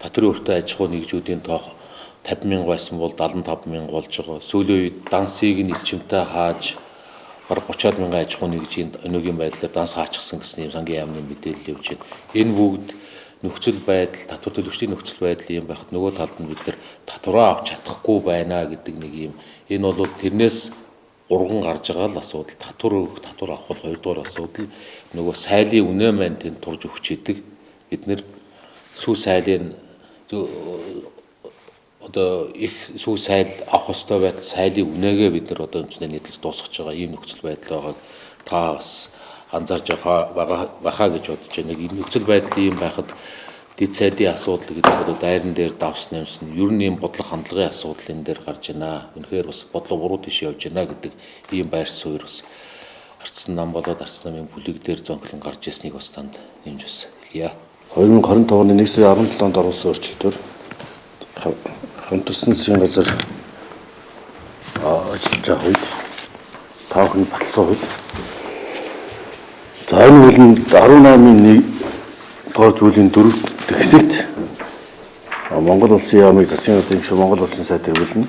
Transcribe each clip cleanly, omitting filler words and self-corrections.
Татврын өртөө аж ахуй нэгжүүдийн тоох 50 мянга байсан бол 75 мянга болж байгаа. Сүүлийн үед дансыг нь эрчимтэй хааж бараг 30 мянган аж ахуй нэгжийн өнөөгийн байдлаар данс хаачихсан гэсэн юм сангийн яамны мэдээлэл явж байна. Энэ бүгд нөхцөл байдал, татвар төлөгчдийн нөхцөл байдал юм байхад нөгөө талд нь бид нар татвараа авч чадахгүй байна гэдэг нэг юм. Энэ бол тэрнээс гурган гарч байгаа л асуудал. Татвар өгөх, татвар авах бол хоёрдугаар асуудал. Нөгөө сайлын үнэ маань тэнд турж өгч идэг. Бид нэр сүү сайлын одоо их сүү сайл авах ёстой байтал сайлын үнэгээ бид нар одоо өмчнөө нийтлэж дуусгаж байгаа ийм нөхцөл байдал байгааг та бас анзаарч байгаа байхаа гэж бодож байна. Нэг энэ нөхцөл байдал ийм байхад дэд сайдын асуудал гэдэг одоо дайран дээр давс нэмсэн ер нь ийм бодлого хандлагын асуудал энэ дээр гарч байна. Үнэхээр бас бодлого буруу тийш явж байна гэдэг ийм байр суурь бас Арцсан нам болоод Арцсан намын бүлэг дээр зонхлон гарч ирснийг бас танд нэмж бас хэлье. 2025 оны 1 сарын 17-нд оруулсан өөрчлөлтөөр хамтарсан засгийн газар ажиллаж байгаа үед та бүхэн баталсан хууль. За, энэ хууль нь 18-ын 1 дугаар зүйлийн 4 дэх хэсэгт Монгол Улсын яамыг засгийн газрын гишүүн Монгол Улсын сайд хэрэглэнэ.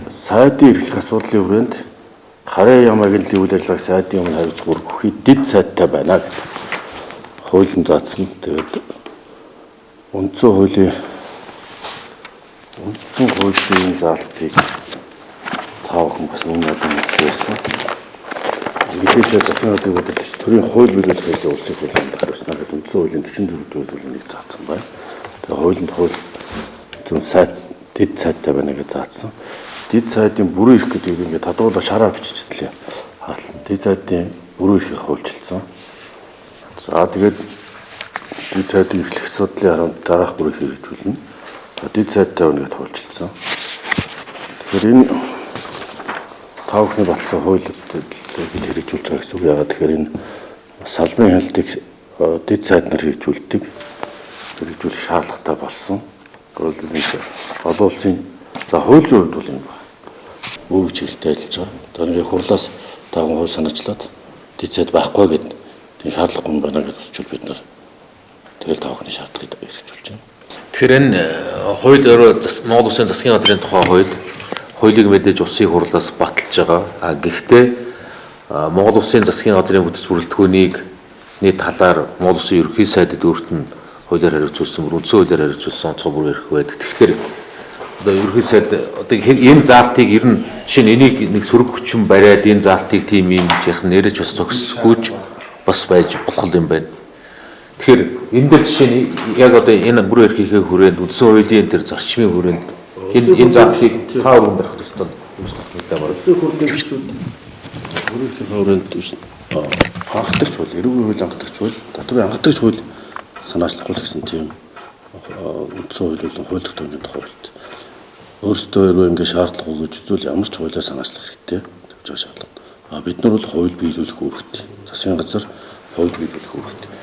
Сайдын эрхлэх асуудлын хүрээнд харын яам агентлалын үйл ажиллагааг сайдын өмнө хариуцах үүрэг бүхий дэд сайдтай байна гэдэг хуулийн заасан. Тэгээд үндсэн хуулийн заалтыг та бүхэн бас өмнө одоо мэдж байсан. Мэдээлэл засгийн газрын бодлогч төрийн хууль биелүүлэх хуулийн улсын хуулийн хариуцна гэдэг үндсэн хуулийн 44 дугаар зүйлийг заасан байна. Тэгээ хуулинд хууль зүүн сайд дэд сайдтай байна гэж заасан. Дэд сайдын бүрэн эрх гэдэг ингээд тодруулаа шараар биччихлээ. Харлаа. Дэд сайдын бүрэн эрхийг хуульчилсан. За, тэгээд дэд сайдын эрхлэх асуудлын хараанд дараах бүрэн эрхийг хэрэгжүүлнэ. За, дэд сайдтай байна гэж хуульчилсан. Тэгэхээр энэ та бүхний баталсан хуулиудыг хэрэгжүүлж байгаа гэсэн үг. Яагаад тэгэхээр энэ салбарын хяналтыг дэд сайд нар хэрэгжүүлдэг. Хэрэгжүүлэх шаардлагатай болсон. Олон улсын за хууль зүйн хувьд бол юм байна. Үүрэг чиглэлтэй ажиллаж байгаа. Одоо нэг хурлаас таахан хууль санаачлаад дэд сайд байхгүй гэдэг тийм шаардлагагүй юм байна гэж үзчихвэл бид нар тэгэл та бүхний шаардлагыг хэрэгжүүлж байна. Тэгэхээр энэ хууль өөрөө Монгол Улсын засгийн газрын тухай хуулийг мэдээж улсын хурлаас баталж байгаа. А гэхдээ Монгол Улсын засгийн газрын бүтц бүрэлдэхүүнийг нэг талаар Монгол Улсын ерөнхий сайдад өөрт нь хуулиар хариуцуулсан, үндсэн хуулиар хариуцуулсан онцгой бүр эрх байдаг. Тэгэхээр одоо ерөнхий сайд одоо энэ заалтыг ер нь жишээ нь энийг нэг сөрөг хүчин бариад энэ заалтыг тийм юм гэж ярих нэрэж бас зогсгүй ч бас байж болох юм байна. Тэгэхээр энэ дээр жишээ нь яг одоо энэ бүрэн эрхийнхээ хүрээнд, үндсэн хуулийн тэр зарчмын хүрээнд энэ заалтыг та өргөн барих ёстой юм байна. Улсын хурлын гишүүд бүрэн эрхийнхээ хүрээнд анхдагч хууль, эрүүгийн хууль анхдагч хууль, татврын анхдагч хууль санаачлахгүй гэсэн тийм үндсэн хууль болон хууль тогтоомжийн тухай хуульд өөрсдөө өрөө ингэ шаардлагагүй гэж үзвэл ямар ч хуулиар санаачлах хэрэгтэй гэж байгаа шаардлага. А бид нар бол хууль биелүүлэх үүрэгтэй. Засгийн газар хууль биелүүлэх үүрэгтэй.